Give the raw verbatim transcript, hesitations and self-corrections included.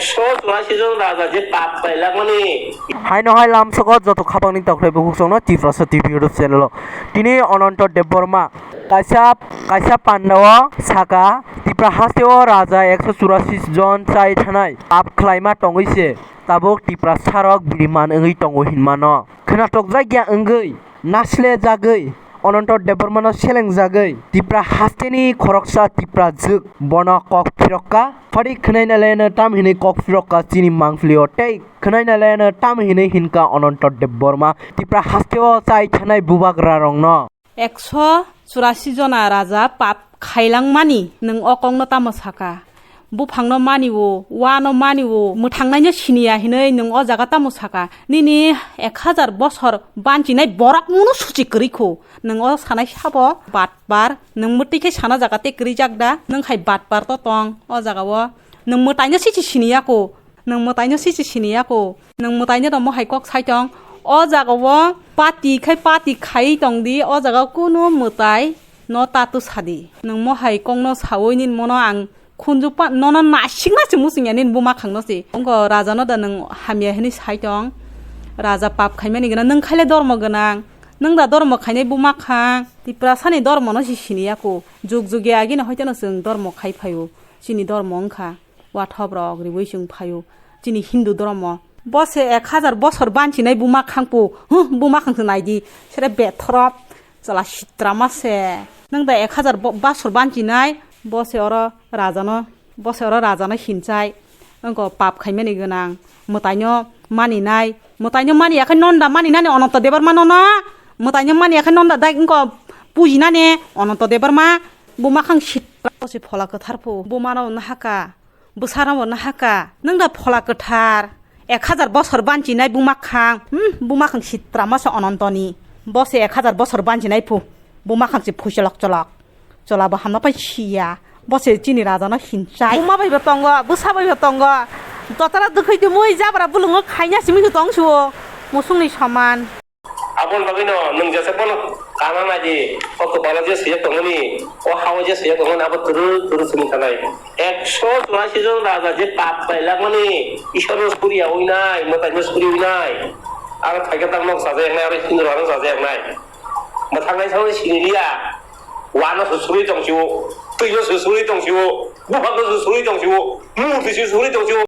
Ekso churasi jon raja je pap khlailakmani. Haino hai lamsogo joto khapangni tokhlai bukuksongno Tiprasa T V YouTube channel o. Tini Ananta Debbarma kaisa, kaisa pandao saka, Tipra hasteo raja ekso churasi jon chai thanai pap khlaima tongwi se tabuk Tiprasarok biriman wngwi tongo hinmano. Khwnathokjakya wngwi, naslejagwi, Ananta Debbarmano selengjagwi Tipra hasteni khoroksa Tipra jwk bono kok phirokka. Phari khwnaina leno tam hinwi kok phirokka chini mangpilio tei khwnaina leno tam hinwi hinka Ananta Debbarma Tipra hasteo chai thanai bubagrarokno. Ekso churasi jona raja pap khailangmani nwng o kokno tamo saka? Buphangno mani-o, uano mani-o, mwthangnaino siniya hinwi nwng o jaga tamo saka? Nini ek hajar bosor banchinai borok munu suchi kwrwi kho. Nwng o sanai sabo batbar, nwng mwtwi khe sana jaga tei kwrwi jak da? Nwng hai batbar to tong o jaga o. Nwng mwtaino sichi siniya kho. Nwng mwtaino sichi siniya kho. Nwng mwtaino tamo hai kok sai tong. O jaga o pati khai pati khai tong di. O jaga o kunu mwtai no tatu sadi. Nwng mo hai kokno sawi nin mono ang khunju pa nono naisik naisik musing ya nin buma khangno si. Wngko raja no da nwng hamya hinwi sai tong. Raja pap khaimani gana nwng khaile dormo gwnang. Nwng da dormo khainai buma khang. Tiprasani dormo no si siniya kho. Jug jug ya agini hoiteno chwng dormo khai phaio. Chini dormo wngkha. Wathoprok riwi chwng phaio chini Hindu dhormo. Bo se ek hajar bosor banchinai buma khangpu, huh, buma khangse naidi, sere bethorop, chwla sitrama se. Nwng da ek hajar bo-, bosor banchinai, bo se oro rajano, bo se oro rajano hinchai. Wngko pap khaimani gwnang, mwtaino maninai, mwtaino mani yakhai nonda maninani Ananta Debbarma nono, mwtaino mani yakhai nonda dai wngko pujinani Ananta Debbarma, buma khang sitra bo se phola kwtharpu, bumano nahaka. Bwsarokbo nahaka, nwng da phola kwthar, ek hajar bosor banchinai buma khang, hmm, buma khang sitrama se Anantoni, bo se ek hajar bosor banchinai phu, buma khang se phu cholok cholok, chola bo hamna pai siya, bo se chini rajano hinchai. Buma bai bo tongo, bwsa bai bo tongo, dotara dwkhwi twi mui jabra bulungo khaina simi tong suo, musungni soman. Aboni bagwino nwng jesa bono kana naidi, o kwpalo je swijak tongmani, o hao je swijak tongmani, abo twrwk twrwk simi thanai. Ekso churasi jon raja je pap khlailakmani, Ishwarno suriya winai, mwtaino suri winai. Aro thaikhe tang nok sajak nai, aro Hindu rok sajak nai. Mwthangnai sawi siniliya, wano se suri tong sio, twino se suri tong sio, buphangno se suri tong sio, murti se suri tong sio.